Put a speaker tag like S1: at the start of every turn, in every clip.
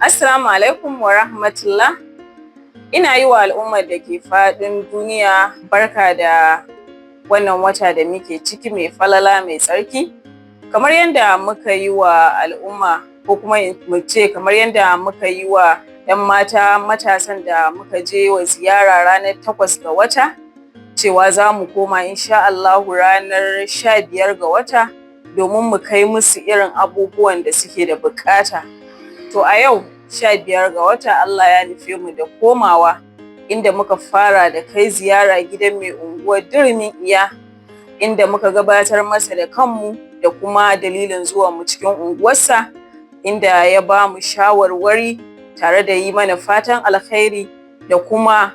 S1: Assalamu alaikum wa rahmatullah. Ina yi wa al'ummar da ke faɗin duniya barka da wannan wata da muke ciki mai falala, mai tsarki. Kamar yadda muka yi wa al'umma, ko kuma mu ce kamar yadda muka yi wa 'yan mata matasan da muka je wa ziyara ranar 8 ga wata, cewa za mu koma insha Allahu ranar 15 ga wata domin mu kai musu irin abubuwan da suke da buƙata. To, a yau 15 ga wata Allah ya nufe mu da komawa, inda muka fara da kai ziyara gidan mai unguwar Durmin Iya, inda muka gabatar masa da kanmu da kuma dalilin zuwan mu cikin unguwarsa, inda ya ba mu shawarwari tare da yi mana fatan alkhairi da kuma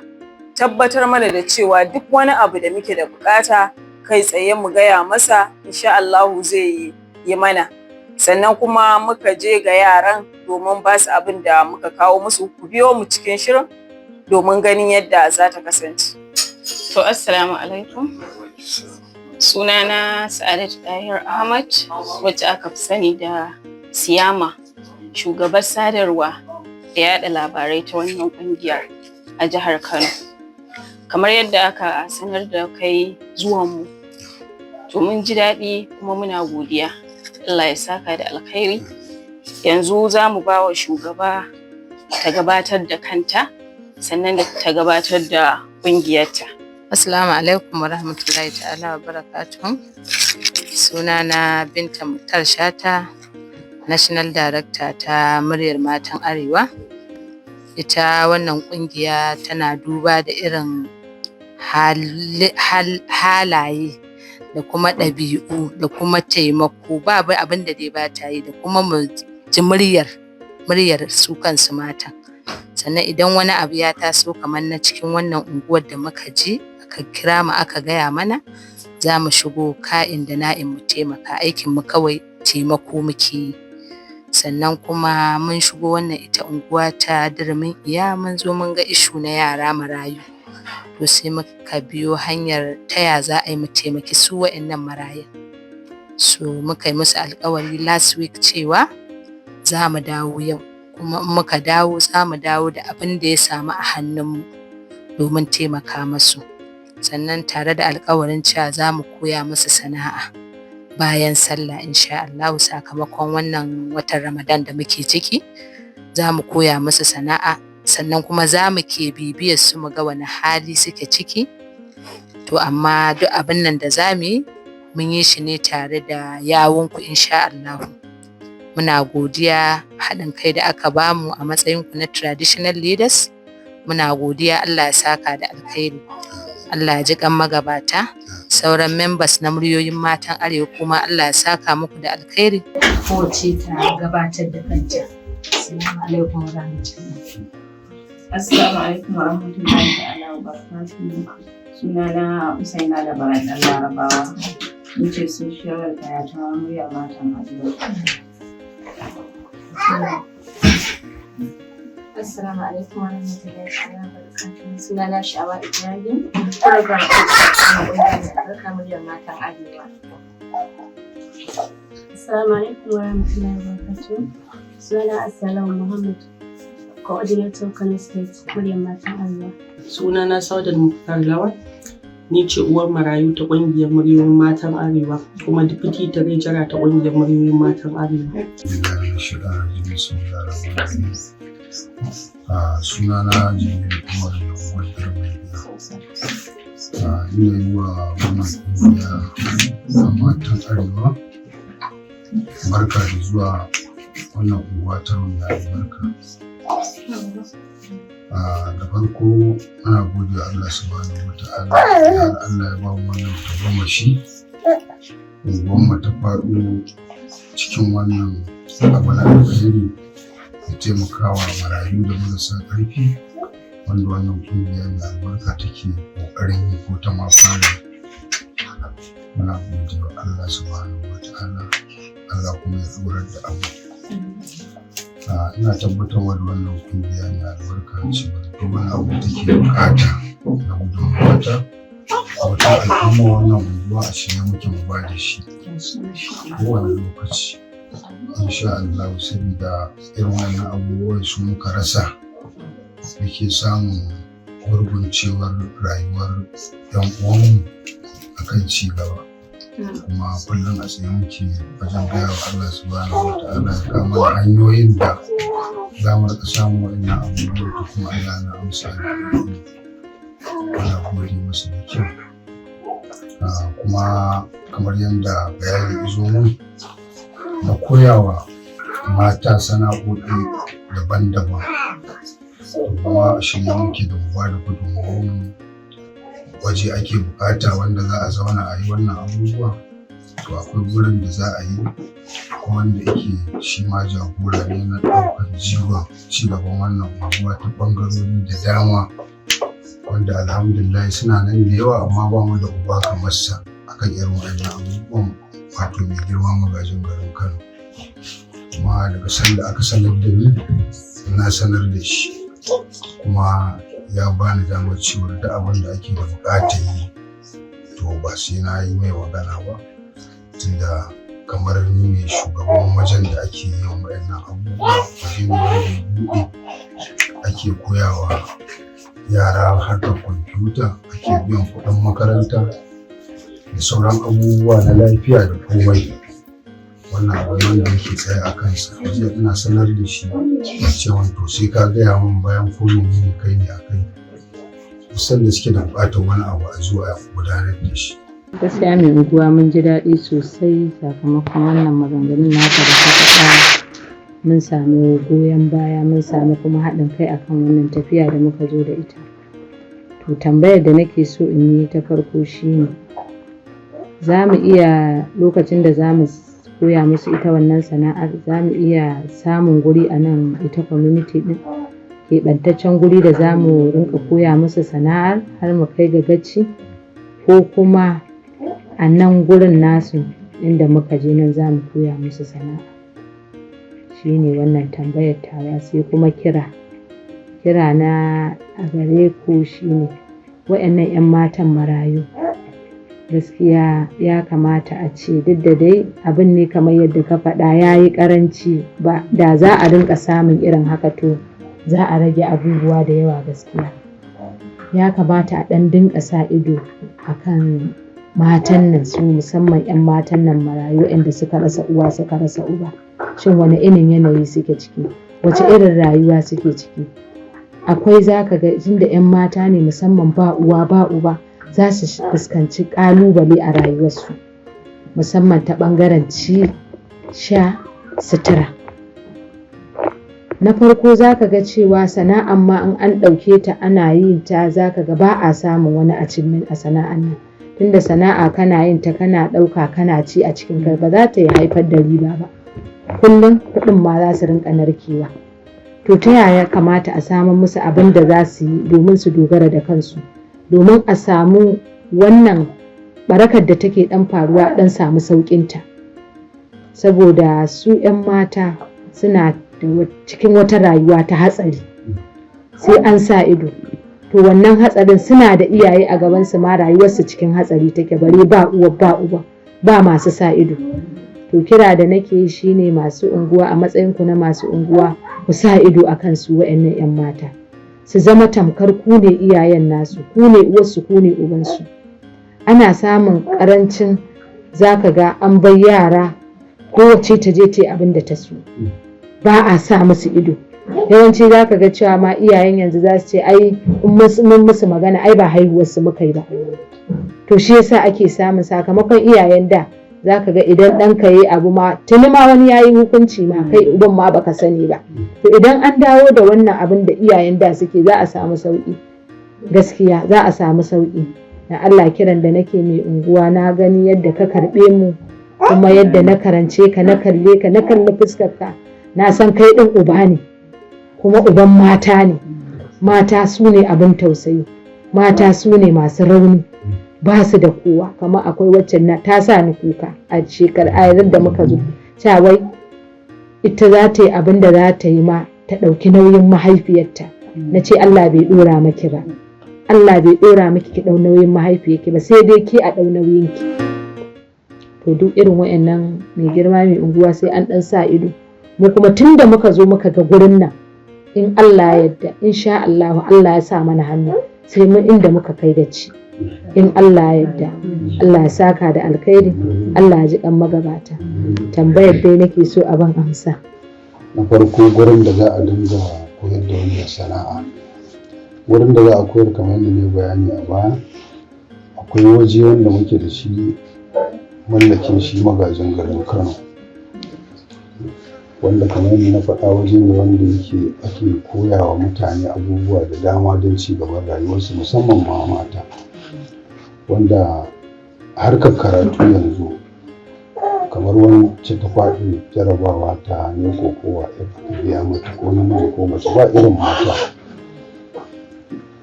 S1: tabbatar mana da cewa duk wani abu da muke da buƙata, kai tsaye mu gaya masa, insha Allahu zai yi mana. Sannan kuma muka je ga yaran domin ba su abin da muka kawo musu. Ku biyo mu cikin shirin domin ganin yadda za ta kasance. To, assalamu alaikum. Sunana Sa'adatu Tahir Ahmad, wacce aka fi sani da Siyama, shugabar sadarwa da yaɗa labarai ta wannan ƙungiyar a jihar Kano. Kamar yadda aka sanar da kai zuwanmu, to mun ji daɗi kuma muna godiya. Allah ya saka da alkhairi. Yanzu za mu ba wa shugaba ta gabatar da kanta, sannan da ta gabatar da ƙungiyarta.
S2: Assalamu alaikum wa rahmatullahi ta'ala wa barakatuhu. Sunana Binta Muktar Shata, National Director ta Muryar Matan Arewa. Ita wannan ƙungiya tana duba da irin halaye da kuma ɗabi'u da kuma taimako, babu abin da dai ba ta yi, da kuma mu ji muryar su kansu matan. Sannan idan wani abu ya taso kamar na cikin wannan unguwar da muka je, aka kira mu aka gaya mana, za mu shigo ka'in da na'in mu taimaka. Aikin mu kawai taimako muke yi. Sannan kuma mun shigo wannan ita unguwa ta Durmin Iya, mun zo mun ga issue na yara marayu. To, sai muka biyo hanyar ta ya za a yi mu taimaki su wa'innan marayun. So muka yi musu alƙawari last week cewa za mu dawo yau, kuma in muka dawo za mu dawo da abin da ya samu a hannunmu domin taimaka masu. Sannan tare da alƙawarin cewa za mu koya musu sana'a bayan sallah insha Allahu. Sakamakon wannan watan Ramadan da muke ciki, za mu koya musu sana'a, sannan kuma za mu ke bibiyar su mu ga wane hali suke ciki. To, amma duk abin nan da za mu yi, mun yi shi ne tare da yawunku insha Allahu. Muna godiya haɗin kai da aka bamu a matsayinku na traditional leaders. Muna godiya, Allah ya saka da alkhairi. Allah ya ji ƙan magabata. Sauran members na Muryoyin Matan Arewa kuma, Allah ya saka muku da alkhairi. Kowace ta gabatar da kanta. Assalamu alaikum wa rahmatullahi.
S3: Assalamu alaikum wa rahmatullahi ta'ala wa barakatuhu. Sunana Usaina Labaran ɗan Larabawa. Ni ce social welfare ta Muryar Matan Arewa.
S4: Assalamu alaikum wa rahmatullahi ta'ala wa barakatuhu. Sunana Sha'awa Ibrahim, program officer na ƙungiyar mai albarka Muryar Matan Arewa.
S5: Assalamu alaikum wa rahmatullahi wa barakatuh. Sunana Assalamu Muhammad, Coordinator, Kano State, Muryar Matan Arewa.
S6: Sunana Saudat Muktar Lawal. Ni ce uwar marayu ta ƙungiyar Muryoyin Matan Arewa kuma Deputy Treasurer ta ƙungiyar Muryoyin Matan Arewa.
S7: Sunana Jamilu Umar Yanguwar Durmin. Ina yi wa wannan ƙungiya na matan Arewa barka da zuwa wannan unguwa ta mai albarka. Da farko muna gode wa Allah subhanahu wa ta'ala da Allah ya ba mu wannan tagomashi, unguwar mu ta faɗo cikin wannan abu na alheri da taimakawa marayu da marasa ƙarfi, wanda wannan ƙungiya mai albarka take ƙoƙarin yi ko ta ma fara. Muna gode wa Allah subhanahu wa ta'ala, Allah kuma ya ɗorar da abu. Ina tabbatarwa da wannan ƙungiya mai albarka cewa duk wani abu da take buƙata na gudunmawa ta wata al'umma wannan unguwa, a shirye muke mu ba da shi kowane lokaci. Insha Allah, saboda irin wannan abubuwan su muka rasa, muke samun gurguncewar rayuwar 'yan uwanmu akan ci gaba. Kuma kullum a tsaye muke wajen gaya wa Allah Subhanahu wa Ta'ala ya kawo mana hanyoyin da za mu rika samun waɗannan abubuwan. To, kuma Allah na amsa addu'o'in, muna gode masa da kyau. Kuma kamar yadda bayani ya zo mun na koyawa mata sana'o'i daban-daban, to kuma a shirye muke da mu bada gudunmawar. Waje ake bukata wanda za a zauna a yi wannan abubuwa. To, akwai gurin da za a yi ko wanda yake shi ma jagora ne na ɗaukar jigon cigaban wannan unguwa ta ɓangarori da dama, wanda alhamdulillah suna nan da yawa, amma ba mu da uba kamar sa akan irin waɗannan abubuwan, wato mai girma Magajin Garin Kano. Kuma daga sanda aka sanar da ni, na sanar da shi, kuma ya bani damar cewar duk abin da ake da buƙatar yi, to ba sai na yi mai magana ba, tunda kamar ni ne shugaban wajen da ake yin waɗannan abubuwa. Waje ne wanda ya buɗe, ake koyawa yara harkar kwamfuta, ake biyan kuɗin makaranta da sauran abubuwa na lafiya da komai. Wannan abu ne wanda muke tsaye a kansa. Jiya ina sanar da shi cewa to sai ka gaya min bayan ko menene kai ne a kai sanda suke da buƙatar wani abu a zuwa a gudanar da shi.
S3: Gaskiya mai unguwa, mun ji daɗi sosai sakamakon wannan maganganun naka da ka faɗa. Mun samu goyon baya, mun samu kuma haɗin kai akan wannan tafiya da muka zo da ita. To, tambayar da nake so in yi ta farko shine, za mu iya, lokacin da za mu koya musu ita wannan sana'ar, za mu iya samun guri a nan ita community ɗin, keɓantaccen guri da za mu rinƙa koya musu sana'ar har mu kai ga gaci, ko kuma a nan gurin nasu inda muka je nan za mu koya musu sana'a? Shine wannan tambayar tawa. Sai kuma kira na a gare ku shine, waɗannan 'yan matan marayu, gaskiya ya kamata a ce, duk da dai abin ne kamar yadda ka faɗa ya yi ƙaranci ba, da za a rinƙa samun irin haka, to za a rage abubuwa da yawa. Gaskiya ya kamata a ɗan dinga sa ido a kan matan nan, su musamman 'yan matan nan marayu waɗanda suka rasa uwa, suka rasa uba. Shin wani irin yanayi suke ciki? Wace irin rayuwa suke ciki? Akwai, za ka ga tunda 'yan mata ne, musamman ba uwa ba uba, za su fuskanci ƙalubale a rayuwarsu, musamman ta ɓangaren ci, sha, sutura. Na farko, za ka ga cewa sana'an ma in an ɗauke ta ana yin ta, za ka ga ba a samun wani achievement a sana'an nan, tunda sana'a kana yin ta, kana ɗauka kana ci a cikin kai, ba za ta yi haifar da riba ba. Kullum kuɗin ma za su rinƙa narkewa. To, ta yaya kamata a samar musu abin da za su yi domin su dogara da kansu, domin a samu wannan barakar da take ɗan faruwa, ɗan samu sauƙinta? Saboda su 'yan mata suna cikin wata rayuwa ta hatsari, sai an sa ido. To, wannan hatsarin, suna da iyaye a gabansu ma rayuwarsu cikin hatsari take, bare ba uwa ba uba ba masu sa ido. To, kira da nake yi shine, masu unguwa, a matsayinku na masu unguwa, ku sa ido akan su wa'annan 'yan mata, su zama tamkar ku ne iyayen nasu, ku ne uwarsu, ku ne ubansu. Ana samun karancin, zaka ga an bar yara, kowace ta je ta yi abin da ta so, ba a sa musu ido. Yawanci za ka ga cewa ma iyayen yanzu za su ce, ai in mun musu magana, ai ba haihuwarsu muka yi ba. To, shi yasa ake samun sakamakon iyayen da za ka ga idan ɗanka ya yi abu ma, tuni ma wani ya yi hukunci ma, kai uban ma baka sani ba. To, idan an dawo da wannan abin da iyayen da suke, za a samu sauƙi. Gaskiya za a samu sauƙi. Na Allah, kiran da nake, mai unguwa, na gani yadda ka karɓe mu, kuma yadda na karance ka, na kalle ka, na kalli fuskar ka, na san kai ɗin uba ne, kuma uban mata ne. Mata su ne abin tausayi, mata su ne masu rauni, ba su da kowa. Kamar akwai wacce na ta sa ni kuka a shekar a da muka zo, wai ita za ta yi abin da za ta yi ma ta ɗauki nauyin mahaifiyarta. Na ce, Allah bai ɗora maki ba, Allah bai ɗora miki ki ɗau nauyin mahaifiyarki ba, sai dai ke a ɗau nauyinki. To duk irin wayannan, mai girma mai unguwa, sai an dan sa ido. Mu kuma tun da muka zo muka ga gurin nan, in Allah ya yarda, insha Allah, Allah ya sa mana hannu, sai mun inda muka kai gaci in Allah ya yarda. Allah ya saka da alkhairi, Allah ya ji kan magabata. Tambayar dai nake so a ban amsa.
S7: Na farko, gurin da za a dinga koyar da wannan sana'a, gurin da za a koyar, kamar yadda ne bayani a baya, akwai waje wanda muke da shi, mallakin shi magajin garin Kano, wanda kamar yadda na faɗa, waje ne wanda yake ake koya wa mutane abubuwa da dama don ci gaban rayuwarsu, musamman ma mata, wanda harkar karatu yanzu, kamar wacce ta faɗi jarabawa ta NECO ko WAEC, aka biya mata, ko namiji ko mace, ba irin mata,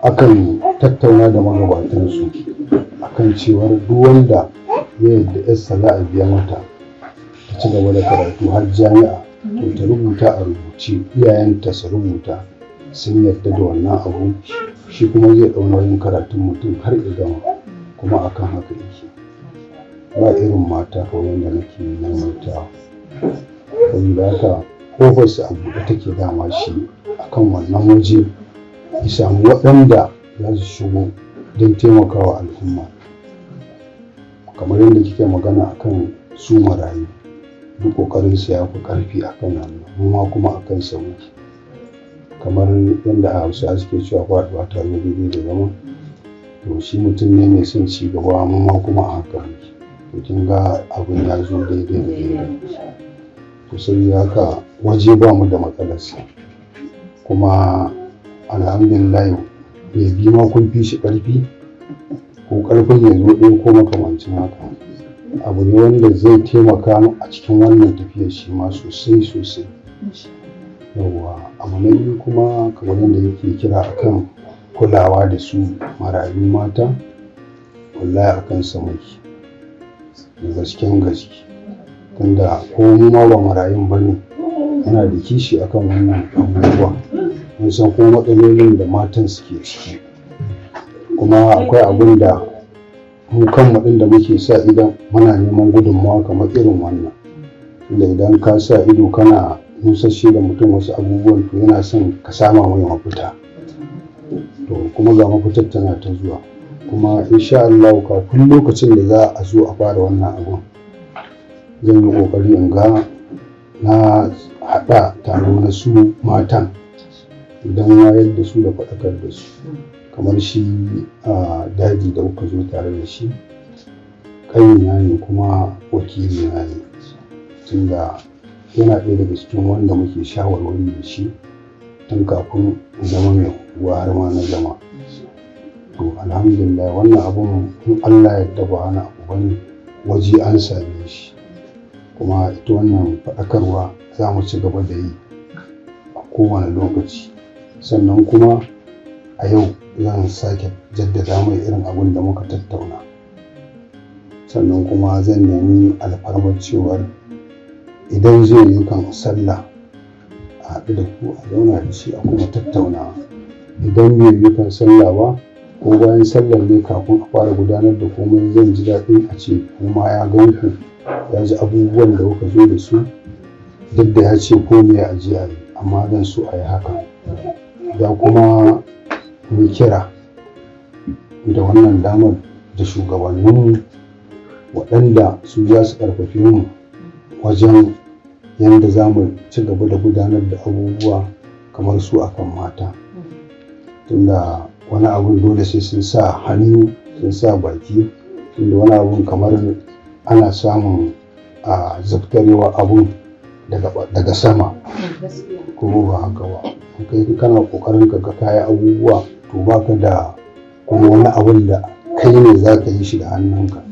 S7: akan tattauna da magabatansu akan cewar duk wanda ya yarda yarsa za a biya mata ta ci gaba da karatu har jami'a, to ta rubuta a rubuce, iyayenta su rubuta sun yarda da wannan abu, shi kuma zai ɗau nauyin karatun mutum har ya gama. Kuma akan haka yake, ba irin mata, kamar yadda nake maimaitawa. Saboda haka ƙofarsa a buɗe take dama shi akan wannan waje, ya samu waɗanda za su shigo don taimakawa al'umma. Kamar yadda kike magana akan su marayu, duk ƙoƙarinsa ya fi ƙarfi akan wannan, mu ma kuma akan sa muke. Kamar yadda a Hausawa suke cewa faɗuwa ta zo daidai da zama, to shi mutum ne mai son ci gaba, mu ma kuma a haka muke. To kin ga abin ya zo daidai da daidai. To saboda haka waje ba mu da matsalarsa, kuma alhamdulillah, mai bi ma kun fi shi ƙarfi, ko ƙarfin ya zo ɗaya ko makamancin haka, abu ne wanda zai taimaka a cikin wannan tafiyar shi ma sosai sosai. Yawwa, abu na biyu kuma, kamar yadda yake kira akan kulawa da su marayu mata, wallahi akan sa muke da gasken gaske, tunda ko mu ma ba marayun ba ne, muna da kishi akan wannan abubuwa. Mun san kuma matsalolin da matan suke ciki, kuma akwai abun da mu kanmu ɗin da muke sa idan muna neman gudunmawa kamar irin wannan, tunda idan ka sa ido kana nusasshe da mutum wasu abubuwan, to yana son ka sama mai mafita. To kuma ga mafitar tana ta zuwa. Kuma insha Allah, kafin lokacin da za a zo a fara wannan abun, zan yi ƙoƙari in ga na haɗa taro na su matan don wayar da su da faɗakar da su. Kamar shi a daji da kuka zo tare da shi, ƙanina ne kuma wakilina ne, tunda yana ɗaya daga cikin wanda muke shawarwari da shi tun kafin in zama mai unguwa har ma na zama. To alhamdulillah, wannan abun in Allah ya yarda ba wani abu bane, waje an same shi. Kuma ita wannan faɗakarwa za mu ci gaba da yi a kowane lokaci. Sannan kuma a yau zan sake jaddada mai irin abun da muka tattauna. Sannan kuma zan nemi alfarmar cewar idan zai yi kan sallah a haɗu da ku, a zauna da shi, a kuma tattaunawa. Idan bai yi kan sallah ba, ko bayan sallar ne kafin a fara gudanar da komai, zan ji daɗin a ce kuma ya gan ku, ya ji abubuwan da kuka zo da su. Duk da ya ce ko me a je a yi, amma zan so a yi haka. Za kuma mu kira da wannan damar da shugabanninmu, waɗanda su za su ƙarfafe mu wajen yadda za mu ci gaba da gudanar da abubuwa kamar su akan mata, tunda wani abun dole sai sun sa hannu, sun sa baki, tunda wani abun kamar ana samun a zabtarewa abun daga sama, ko ba haka ba? Kai kana kokarin ka ga kayi abubuwa, to baka da kuma wani abun da kai ne za ka yi shi da hannunka.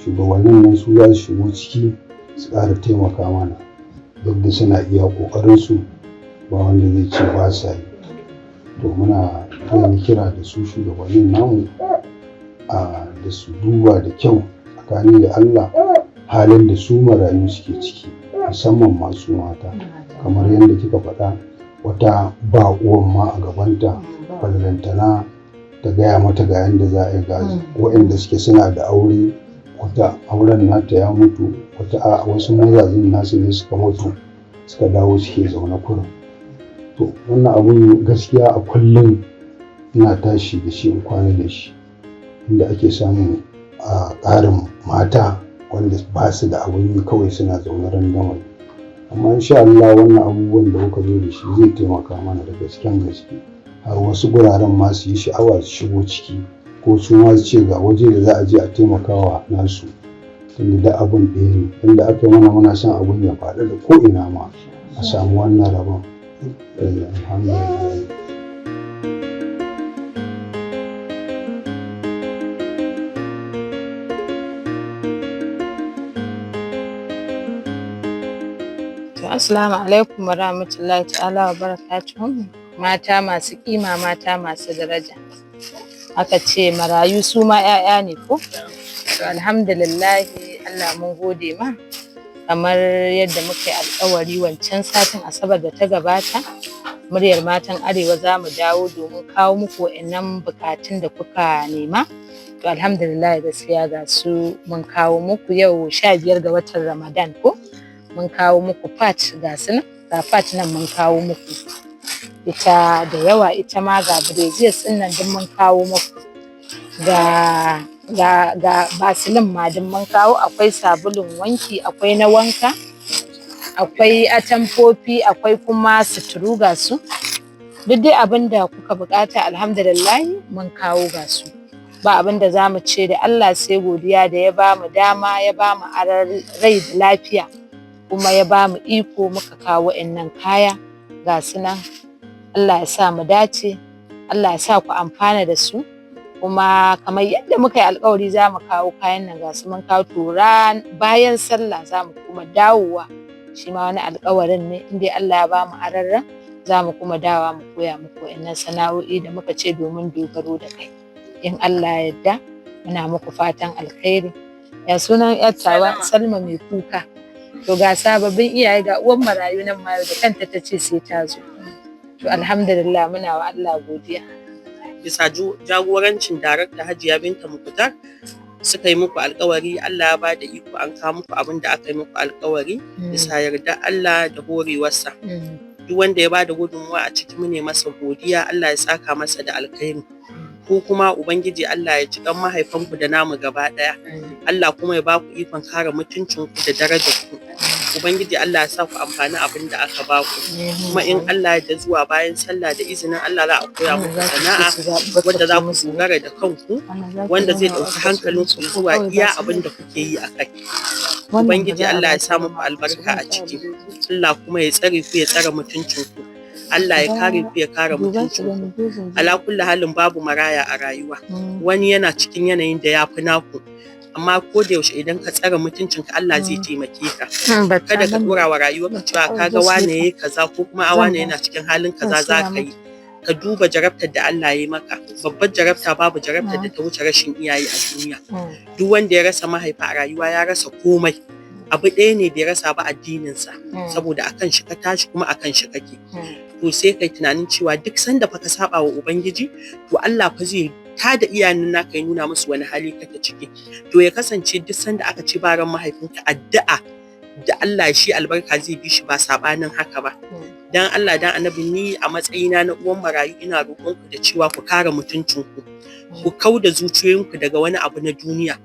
S7: Shugabannin nan su za su shigo ciki su ƙara taimaka mana, duk da suna iya ƙoƙarinsu, ba wanda zai ce ba sa yi. To muna zan yi kira da su shugabannin namu a da su duba da kyau, tsakani da Allah, halin da su marayu suke ciki, musamman masu mata. Kamar yadda kika faɗa, wata ba uwan ma a gabanta, ballantana ta gaya mata ga yadda za a yi, ga waɗanda suke suna da aure. Wata auren nata ya mutu, wata a wasu mazajen nasu ne suka mutu suka dawo suke zaune kurum. To wannan abun gaskiya a kullum ina tashi da shi in kwana da shi, inda ake samun a ƙarin mata wanda ba su da abun yi, kawai suna zaune randamali. Amma insha Allah wannan abubuwan da kuka zo da shi zai taimaka mana da gasken gaske, har wasu guraren ma su yi sha'awa su shigo ciki, ko su ma su ce ga waje da za a je a taimakawa nasu, tunda da abun ɗaya ne. Inda aka yi mana, muna son abun ya faɗi da ko ina ma a samu wannan rabon. Alhamdulillah.
S2: Assalamu alaikum wa rahmatullahi ta'ala wa barakatuhu. Mata masu kima, mata masu daraja. Aka ce marayu su ma 'ya'ya ne ko? To alhamdulillahi, Allah mun gode ma. Kamar yadda muka yi alƙawari wancan satin Asabar da ta gabata, Muryar Matan Arewa za mu dawo domin kawo muku wa'innan buƙatun da kuka nema. To alhamdulillah, gaskiya ga su mun kawo muku yau 15 ga watan Ramadan ko? Mun kawo muku pad, ga su nan, ga pad nan mun kawo muku ita da yawa, ita ma ga brassieres ɗin nan duk mun kawo muku, ga vaseline ma duk mun kawo, akwai sabulun wanki, akwai na wanka, akwai atamfofi, akwai kuma suturu, ga su duk dai abin da kuka buƙata, alhamdulillahi mun kawo ga su. Ba abin da za mu ce da Allah sai godiya da ya bamu dama, ya bamu aron rai da lafiya, kuma ya bamu iko muka kawo wa'innan kaya, ga su nan. Allah ya sa mu dace, Allah ya sa ku amfana da su. Kuma kamar yadda muka yi alƙawari za mu kawo kayan nan, ga su mun kawo. To bayan sallah za mu kuma dawowa, shi ma wani alƙawarin ne, in dai Allah ya bamu aron ran, za mu kuma dawowa mu koya muku wa'innan sana'o'i da muka ce domin dogaro da kai in Allah ya yarda. Muna muku fatan alkhairi. Ya sunan yar tawa? Salma mai kuka. To ga sababbin iyaye, ga uwan marayu nan ma da kanta ta ce sai ta zo. To alhamdulillah, muna wa Allah godiya.
S6: Bisa jagorancin Darakta Hajiya Binta Mukhtar, suka yi muku alkawari, Allah ya bada iko an kawo muku abin da aka yi muku alkawari, bisa yarda Allah da horewarsa. Duk wanda ya bada gudunmuwa a ciki, mune masa godiya, Allah ya saka masa da alkhairi. Ko kuma Ubangiji Allah ya ji kan mahaifanku da namu gaba ɗaya. Allah kuma ya baku ikon kare mutuncinku da darajarku. Ubangiji Allah ya sa ku amfani abin da aka baku. Kuma in Allah ya da, zuwa bayan sallah da izinin Allah za a koya muku sana'a wanda za ku dogara da kanku, wanda zai ɗauki hankalinku zuwa iya abin da kuke yi a kai. Ubangiji Allah ya sa muku albarka a ciki. Allah kuma ya tsare ku, ya tsare mutuncinku. Allah ya kare ku, ya kare mutuncinku. Ala kulli halin, babu maraya a rayuwa. Wani yana cikin yanayin da ya fi naku. Amma ko da yaushe idan ka tsare mutuncinka, Allah zai taimake ka. Kada ka dora wa rayuwarka cewa ka ga wane yayi kaza ko kuma a wane yana cikin halin kaza za ka yi. Ka duba jarabtar da Allah ya yi maka. Babbar jarabta, babu jarabtar da ta wuce rashin iyaye a duniya. Duk wanda ya rasa mahaifa a rayuwa ya rasa komai. Abu ɗaya ne bai rasa ba, addininsa. Saboda akan shi ka tashi kuma akan shi kake. To sai kai tunanin cewa duk sanda fa ka saba wa Ubangiji, to Allah fa zai tada iyayen naka ya nuna musu wani hali kake ciki. To ya kasance duk sanda aka ci baran mahaifinka, addu'a da Allah shi albarka zai bi shi, ba sabanin haka ba. Dan Allah dan Annabi, ni a matsayina na uwan marayu ina roƙon ku da cewa ku kare mutuncinku, ku kauda zuciyoyinku daga wani abu na duniya.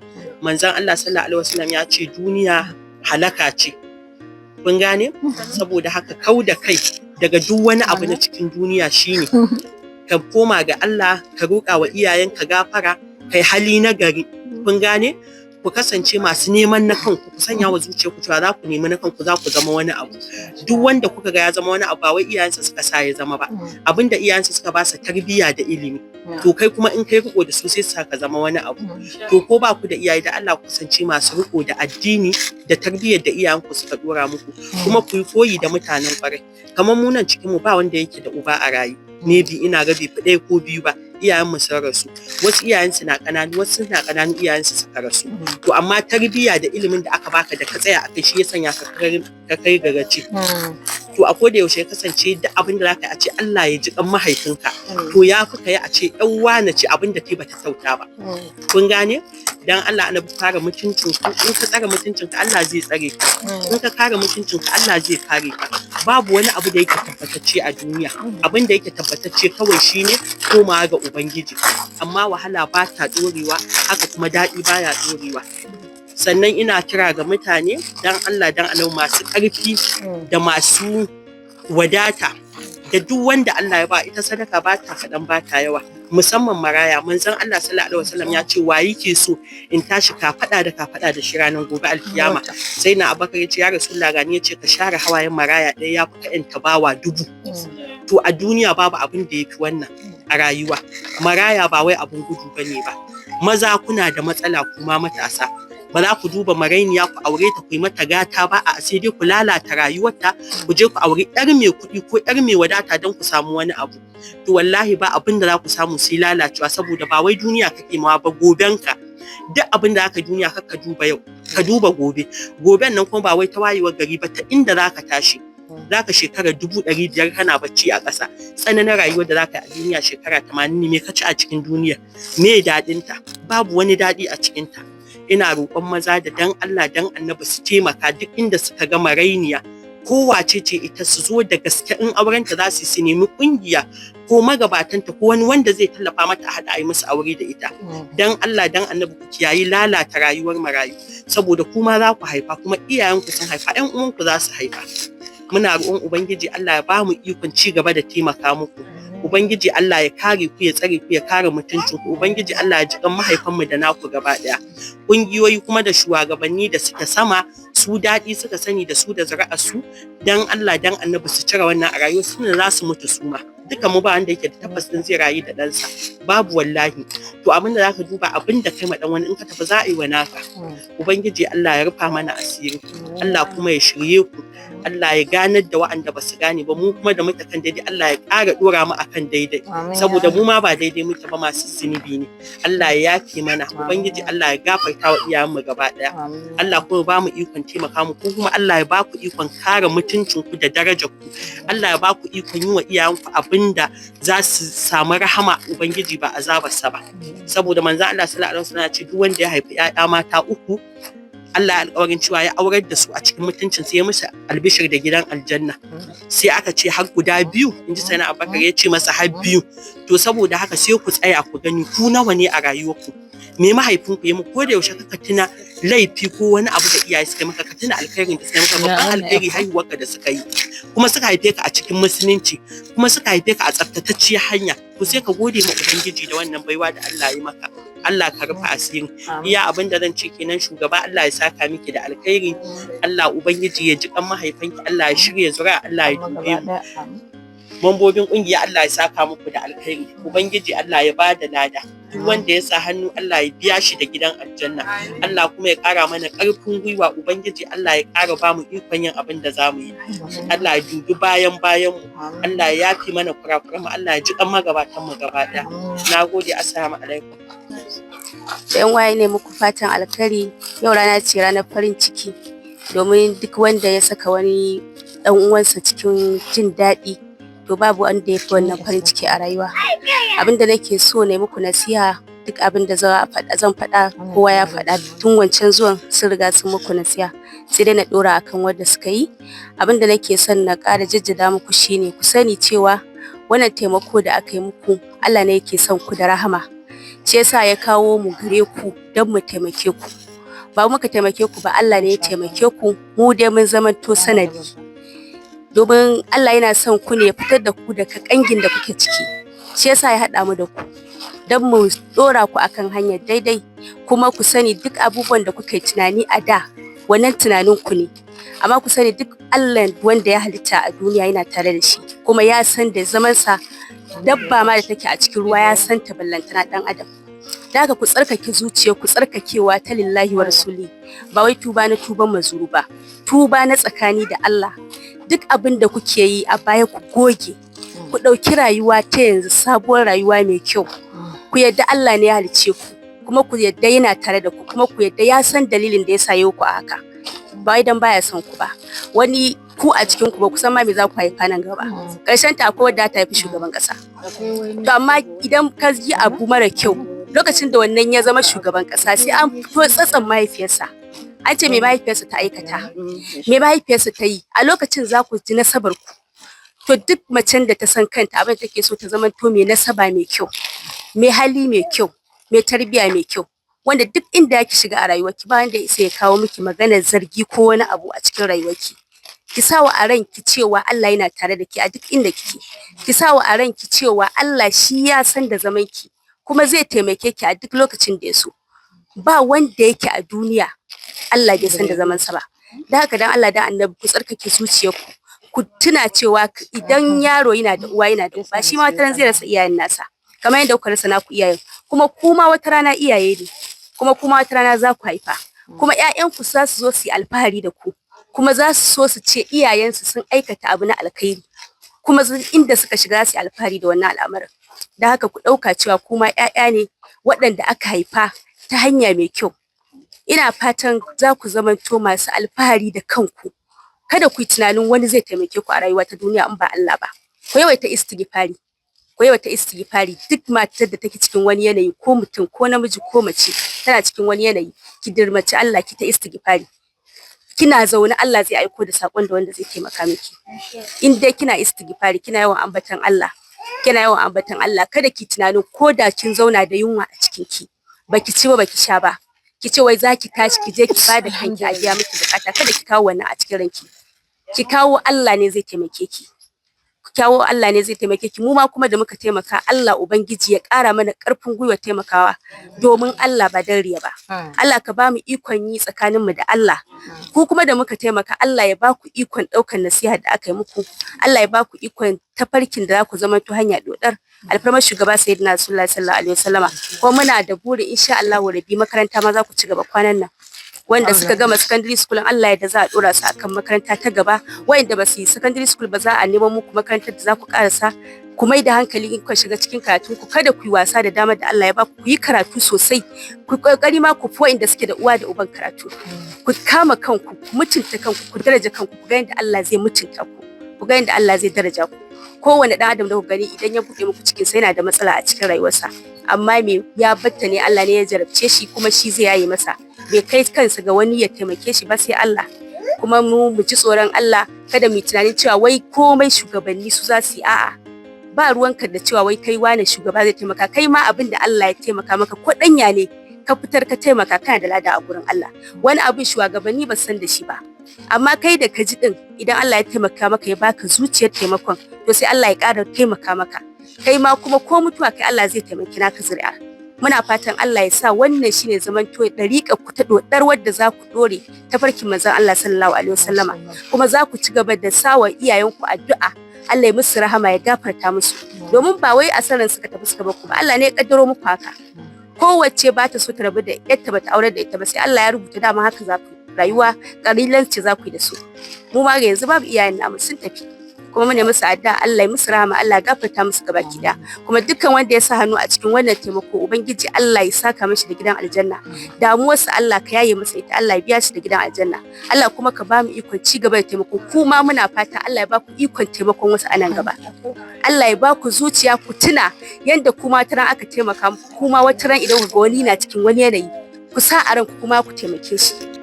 S6: Manzon Allah sallallahu alaihi wasallam ya ce duniya halaka ce. Kun gane? Saboda haka kauda kai daga duk wani abu na cikin duniya shine ka koma ga Allah, ka roƙa wa iyayenka gafara, kai hali na gari. Kun gane? Ku kasance masu neman na kanku, ku sanya wa zuciyarku cewa za ku nemi na kanku, za ku zama wani abu. Duk wanda kuka ga ya zama wani abu, ba wai iyayensa suka sa ya zama ba. Abinda iyayensa suka ba sa tarbiyya da ilimi, to kai kuma in kai riko da su, sai su sa ka zama wani abu. To ko ba ku da iyaye, da Allah ku kasance masu riko da addini da tarbiyyar da iyayenku suka dora muku, kuma ku yi koyi da mutanen kwarai. Kamar mu nan cikin mu ba wanda yake da uba a raye, maybe ina ga bai fi ɗaya ko biyu ba, iyayen mu sun rasu. Wasu iyayensu na ƙananu, wasu suna ƙananu iyayensu suka rasu. To amma tarbiyya da ilimin da aka baka da ka tsaya a kai, shi ya sanya ka kai ga gaci. To a koda yaushe ya kasance duk abin da zaka yi, a ce Allah ya ji kan mahaifinka, to ya fi ka yi a ce ɗan wane ce abin da kai bata kyauta ba. Kun gane? Dan Allah annabi, kare mutuncin ku. In ka tsare mutuncin ka, Allah zai tsare ka. In ka kare mutuncin ka, Allah zai kare ka. Babu wani abu da yake tabbatacce a duniya. Abin da yake tabbatacce kawai shine komawa ga Ubangiji. Amma wahala ba ta dorewa, haka kuma daɗi baya dorewa. Sannan ina kira ga mutane, dan Allah dan annabi, masu ƙarfi da masu wadata da duk wanda Allah ya ba, ita sadaka ba ta kaɗan, ba ta yawa, musamman maraya. Manzon Allah sallallahu alaihi wasallam ya ce, "Wa yake so in tashi kafaɗa da kafaɗa da shi ranar gobe alkiyama?" Sai na Abubakar ya ce, "Ya Rasulullah, gani." Ya ce, "Ka share hawayen maraya ɗaya ya fi ka 'yanta bawa 1000." To a duniya babu abin da ya fi wannan a rayuwa. Maraya ba wai abin gudu bane ba. Maza, kuna da matsala kuma matasa. Ba za ku duba marainiya ku aure ta, ku yi mata gata ba, a sai dai ku lalata rayuwarta, ku je ku auri yar mai kuɗi ko yar mai wadata don ku samu wani abu. To wallahi ba abin da za ku samu sai lalacewa, saboda ba wai duniya kake mawa ba, gobenka. Duk abin da aka duniya, ka duba yau, ka duba gobe. Goben nan kuma ba wai ta wayewar gari ba, ta inda za ka tashi. Za ka shekara 500,000 kana bacci a ƙasa. Tsananin rayuwar da za ka yi a duniya shekara 80 ne. Me ka ci a cikin duniya? Me daɗinta? Babu wani daɗi a cikinta. Ina roƙon maza da dan Allah dan annabi su taimaka. Duk inda suka ga marainiya, ko wace ce ita, su zo da gaske. In aurenta za su, su nemi kungiya ko magabatanta ko wani wanda zai tallafa mata, a haɗa a yi musu aure da ita. Dan Allah dan annabi, ku kiyayi lalata rayuwar marayu, saboda kuma za ku haifa, kuma iyayenku sun haifa, ƴan uwanku za su haifa. Muna roƙon Ubangiji Allah ya ba mu ikon ci gaba da taimaka muku. Ubangiji Allah ya kare ku, ya tsare ku, ya kare mutuncin ku. Ubangiji Allah ya ji kan mahaifanmu da naku gaba daya. Kungiyoyi kuma da shugabanni da suke sama, su daɗi suka sani da su da zuri'ar su. Dan Allah dan annabi, su cire wannan a rayuwar su. Za su mutu su ma. Duka mu ba wanda yake da tabbas din zai rayu da ɗansa, babu wallahi. To abin da zaka duba, abin da kai ma dan wani, in ka tafi za a yi wa naka. Ubangiji Allah ya rufa mana asiri, Allah kuma ya shirye ku, Allah ya ganar da wa'anda ba su gane ba. Mu kuma da muke kan daidai, Allah ya ƙara ɗora mu akan daidai, saboda mu ma ba daidai muke ba, masu zunubi ne. Allah ya yafe mana. Ubangiji Allah ya gafarta wa iyayenmu gaba ɗaya. Allah kuma ba mu ikon taimaka mu ko kuma Allah ya ba ku ikon kare mutuncin ku da darajar ku. Allah ya ba ku ikon yi wa iyayenku abinda za su samu rahama Ubangiji, ba azabarsa ba, saboda manzon Allah sallallahu alaihi wasallam ya ce, duk wanda ya haifi 'ya'ya mata uku, Allah ya alƙawarin cewa ya aurar da su a cikin mutuncin sai ya musu albishir da gidan aljanna. Sai aka ce, "Har guda biyu?" In ji Sayyidina Abubakar, ya ce masa, "Har biyu." To saboda haka sai ku tsaya ku gani, ku nawa ne a rayuwarku? Me mahaifinku ya muku? Ko da yaushe kaka tuna laifi ko wani abu da iyaye suka maka, ka tuna alkhairin da suka maka. Babban alkhairi haihuwarka da suka yi, kuma suka haife ka a cikin musulunci, kuma suka haife ka a tsaftatacciyar hanya. To sai ka gode ma Ubangiji da wannan baiwa da Allah ya maka. Allah ka rufe asiri. Iya abin da zan ce kenan. Shugaba, Allah ya saka miki da alkhairi. Allah Ubangiji ya ji kan mahaifanki. Allah ya shirya zuri'a. Allah ya dube mu. Mambobin kungiya, Allah ya saka muku da alkhairi. Ubangiji Allah ya bada lada. Duk wanda ya sa hannu, Allah ya biya shi da gidan aljanna. Allah kuma ya kara mana karfin gwiwa. Ubangiji Allah ya kara ba mu ikon yin abin da zamu yi. Allah ya dubi bayan bayan mu. Allah ya yafi mana kurakuran mu. Allah ya ji kan magabatan mu gaba daya. Nagode, assalamu alaikum.
S5: Da yan waye ne muku fatan alkhairi. Yau rana ce ranar farin ciki, domin duk wanda ya saka wani dan uwansa cikin jin daɗi, to babu wanda ya fi wannan farin ciki a rayuwa. Abin da nake so na muku nasiha, duk abin da za a faɗa zan faɗa, kowa ya faɗa tun wancan zuwan, sun riga sun muku nasiha, sai dai na ɗora akan wanda suka yi. Abin da nake son na ƙara jaddada muku shine, ku sani cewa wannan taimako da aka yi muku, Allah ne yake son ku da rahama, shi yasa ya kawo mu gare ku don mu taimake ku. Ba muka taimake ku ba, Allah ne ya taimake ku. Mu dai mun zamanto sanadi, domin Allah yana son ku ne, ya fitar da ku daga kangin da kuke ciki, shi yasa ya haɗa mu da ku don mu ɗora ku akan hanyar daidai. Kuma ku sani, duk abubuwan da kuke tunani a da, wannan tunanin ku ne, amma ku sani duk Allah wanda ya halitta a duniya yana tare da shi, kuma ya san da zamansa. Dabba ma da take a cikin ruwa ya san ta, ballantana ɗan adam. Da haka ku tsarkake zuciya ku, tsarkakewa ta lillahi wa rasuli, ba wai tuba na tuban mazuru ba, tuba na tsakani da Allah. Duk abin da kuke yi a baya, ku goge, ku ɗauki rayuwa ta yanzu, sabuwar rayuwa mai kyau. Ku yadda Allah ne ya halicce ku, kuma ku yadda yana tare da ku, kuma ku yadda ya san dalilin da ya sa ku a haka, ba wai dan baya son ku ba. Wani ku a cikin ku ba ku san ma me za ku haifa nan gaba. Karshen ta akwai wadda ta haifi shugaban kasa. To amma idan ka yi abu mara kyau, Lokacin da wannan ya zama shugaban ƙasa, sai an fito tsatson mahaifiyarsa, an ce me mahaifiyarsa ta aikata, me mahaifiyarsa ta yi. A lokacin za ku ji nasabar ku. To duk macen da ta san kanta, abin da take so ta zama to mai nasaba mai kyau, mai hali mai kyau, mai tarbiyya mai kyau, wanda duk inda ki shiga a rayuwarki ba wanda ya isa ya kawo miki maganar zargi ko wani abu a cikin rayuwarki. Ki sawa a ranki cewa Allah yana tare da ke a duk inda kike. Ki sawa a ranki cewa Allah shi ya san da zaman ki, kuma zai taimake ki a duk lokacin da ya so. Ba wanda yake a duniya Allah bai san da zaman sa ba. Dan haka, dan Allah dan Annabi, ku tsarkake zuciyarku. Ku tuna cewa idan yaro yana da uwa yana da uba, shi ma wata ran zai rasa iyayen nasa kamar yadda kuka rasa naku iyayen. Kuma kuma wata rana iyaye ne, kuma kuma wata rana za ku haifa, kuma ƴaƴanku za su zo su yi alfahari da ku, kuma za su so su ce iyayensu sun aikata abu na alkhairi, kuma inda suka shiga za su yi alfahari da wannan al'amarin. Don haka ku ɗauka cewa kuma ƴaƴa ne waɗanda aka haifa ta hanya mai kyau. Ina fatan za ku zamanto masu alfahari da kanku. Kada ku yi tunanin wani zai taimake ku a rayuwa ta duniya in ba Allah ba. Ku yawaita istighfari, ku yawaita istighfari. Duk matar da take cikin wani yanayi, ko mutum, ko namiji, ko mace tana cikin wani yanayi, ki dirmaci Allah, ki ta istighfari. Kina zaune Allah zai aiko da sakon da wanda zai taimaka miki, in dai kina istighfari, kina yawan ambaton Allah, kina yawan ambaton Allah. Kada ki tunanin ko da kin zauna da yunwa a cikin ki, baki ci ba, baki sha ba, ki ce wai zaki tashi ki je ki bada kanki a biya miki bukata. Kada ki kawo wannan a cikin ranki. Ki kawo Allah ne zai taimake ki, ki kawo Allah ne zai taimake ki. Mu ma kuma da muka taimaka, Allah Ubangiji ya ƙara mana ƙarfin gwiwa taimakawa domin Allah, ba dan riya ba. Allah ka ba mu ikon yi tsakanin mu da Allah. Ku kuma da muka taimaka, Allah ya ba ku ikon ɗaukar nasiha da aka yi muku. Allah ya ba ku ikon tafarkin da za ku zama to hanya dodar, alfarmar shugaba Sayyidina Rasulullahi sallallahu alaihi wasallama. Ko muna da burin, insha Allah rabi, makaranta ma za ku ci gaba kwanan nan. Wanda suka gama secondary school, Allah ya da za a dora su akan makaranta ta gaba. Wayanda ba su yi secondary school ba, za a nemo muku makarantar da za ku karasa. Ku mai da hankali in kuka shiga cikin karatun ku. Kada ku yi wasa da damar da Allah ya ba ku. Ku yi karatu sosai, ku kokari ma ku fi wayanda suke da uwa da uban karatu. Ku kama kanku, ku mutunta kanku, ku daraja kanku, ku ga yadda Allah zai mutunta ku, ku ga yadda Allah zai daraja ku. Kowane ɗan adam da ku gani, idan ya buɗe muku cikin sa, yana da matsala a cikin rayuwarsa, amma me ya batta ne, Allah ne ya jarabce shi, kuma shi zai yaye masa. Bai kai kansa ga wani ya taimake shi ba sai Allah. Kuma mu mu ji tsoron Allah. Kada mu yi tunanin cewa wai komai shugabanni su za su yi. A'a, ba ruwanka da cewa wai kai wane shugaba zai taimaka. Kai ma abin da Allah ya taimaka maka, ko ɗanya ne ka fitar ka taimaka, kana da lada a gurin Allah. Wani abin shugabanni ba san da shi ba, amma kai da ka ji din, idan Allah ya taimaka maka, ya baka zuciyar taimakon, to sai Allah ya ƙara taimaka maka kai ma. Kuma ko mutuwa kai, Allah zai taimaki naka zuri'a. Muna fatan Allah ya sa wannan shine zaman to dariƙar ku ta dodar, wadda za ku dore tafarkin manzon Allah sallallahu alaihi wasallama, kuma za ku ci gaba da sawa iyayenku addu'a, Allah ya musu rahama, ya gafarta musu, domin ba wai asaran suka tafi suka bar ku ba, Allah ne ya kaddaro muku haka. Kowace ba ta so ta rabu da yarta bata aure da ita ba, sai Allah ya rubuta dama haka za ku rayuwa, kalilan ce za ku yi da su. Mu ma yanzu babu iyayen namu, sun tafi, kuma mune musu addu'a, Allah ya musu rahama, Allah ya gafarta musu gabaki daya. Kuma dukkan wanda ya sa hannu a cikin wannan taimako, Ubangiji Allah ya saka mishi da gidan aljanna. Damuwarsa Allah ka yaye masa ita, Allah ya biya shi da gidan aljanna. Allah kuma ka ba mu ikon ci gaba da taimako. Kuma muna fata Allah ya ba ku ikon taimakon wasu a nan gaba. Allah ya ba ku zuciya ku tuna yanda kuma wata ran aka taimaka muku, kuma wata ran idan ku ga wani na cikin wani yanayi, ku sa a ranku kuma ku taimake shi.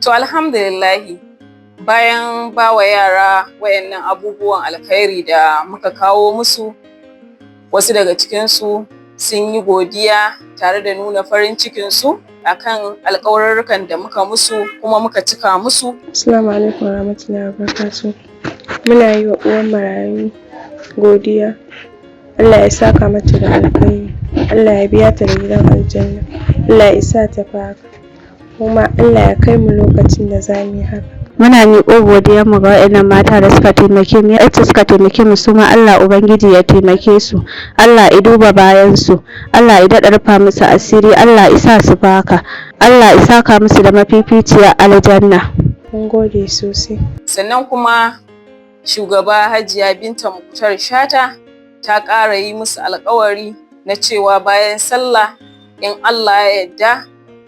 S1: To alhamdulillahi, bayan bawa yara wayannan abubuwan alkhairi da muka kawo musu, wasu daga cikinsu sun yi godiya tare da nuna farin cikinsu akan alƙawarurrukan da muka musu kuma muka cika musu.
S8: Assalamu alaikum warahmatullahi wabarakatuh. Muna yi wa uwar marayu godiya. Allah ya saka mata da alkhairi. Allah ya biya ta da gidan aljanna. Allah ya sa ta fi haka. Kuma Allah ya kai mu lokacin da za mu yi haka.
S9: Muna miƙo godiyarmu ga waɗannan mata da suka taimake mu, yacce suka taimake mu, su ma Allah Ubangiji ya taimake su, Allah ya duba bayan su, Allah ya daɗa rufa musu asiri, Allah ya sa su baka, Allah ya saka musu da mafificiyar aljanna.
S8: Mun gode sosai.
S1: Sannan kuma shugaba Hajiya Binta Muktar Shata ta ƙara yi musu alƙawari na cewa bayan sallah in Allah ya yarda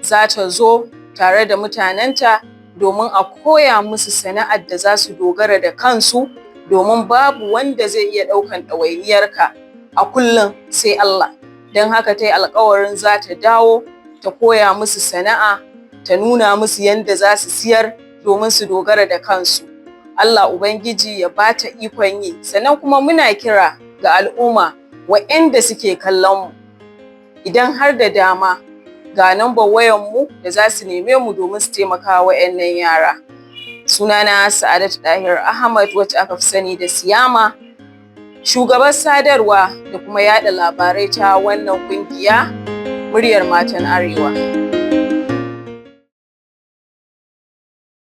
S1: za ta zo tare da mutanenta domin a koya musu sana'ar da za su dogara da kansu, domin babu wanda zai iya ɗaukan ɗawainiyarka a kullum sai Allah. Don haka ta yi alƙawarin za ta dawo ta koya musu sana'a, ta nuna musu yadda za su siyar domin su dogara da kansu. Allah Ubangiji ya ba ta ikon yi. Sannan kuma muna kira ga al'umma waɗanda suke kallon mu, idan har da dama, ga nambar wayanmu da za su neme mu domin su taimaka wa waɗannan yara. Sunana Sa'adatu Dahir Ahmad, wacce aka fi sani da Siyama, shugaban sadarwa da kuma yada labarai ta wannan kungiya, Muryar Matan Arewa.